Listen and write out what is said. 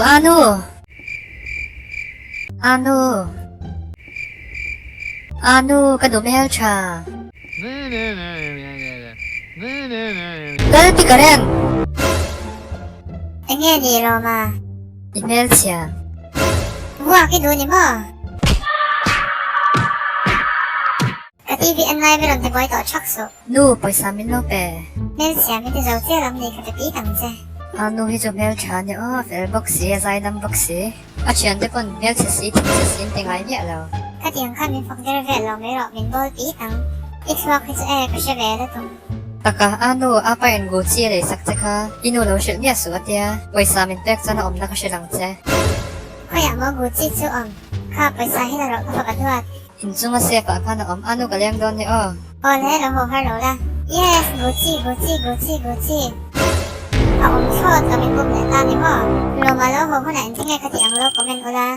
Anu! Anu! Anu, ka nu hmeltha. Lal ti ka reng! Enge ni Roma? I hmelchhia. Vuak i duh ni maw? Ka TV en lai ber rawn ti buai tawh thak suh. Nu, pawisa min lo pe. Hmelchhia min ti zo chiah lam ni ka pe pit ang che. A nu hi chu hmeltha a ni aw, fel bawk si, a zaidam bawk si. A thiante pawn hmelchhe si, thinchhe si an ti ngai miah lo. Ka tiang khan min fak der vel lo mai rawh, min bawl pit ang. I thluak hi chu e, ka hre ve lutuk. Taka, a nu, a pa in Gucci a lei sak che kha, i nu lo hrilh miah suh a tia, pawisa min pek chuan a awmna ka hrilh ang che. Khawiah maw Gucci chu awm? Kha pawisa hi la rawh ka fapa duat. Inchunga safe ah khan a awm a nu ka leng dawn ni aw. Aw le lo haw har lo la. Yes, Gucci, Gucci, Gucci, Gucci. A awm thlawt lo min bum leh ta ni maw? Lawma lo haw hunah engtin nge ka tih ang lo comment ula.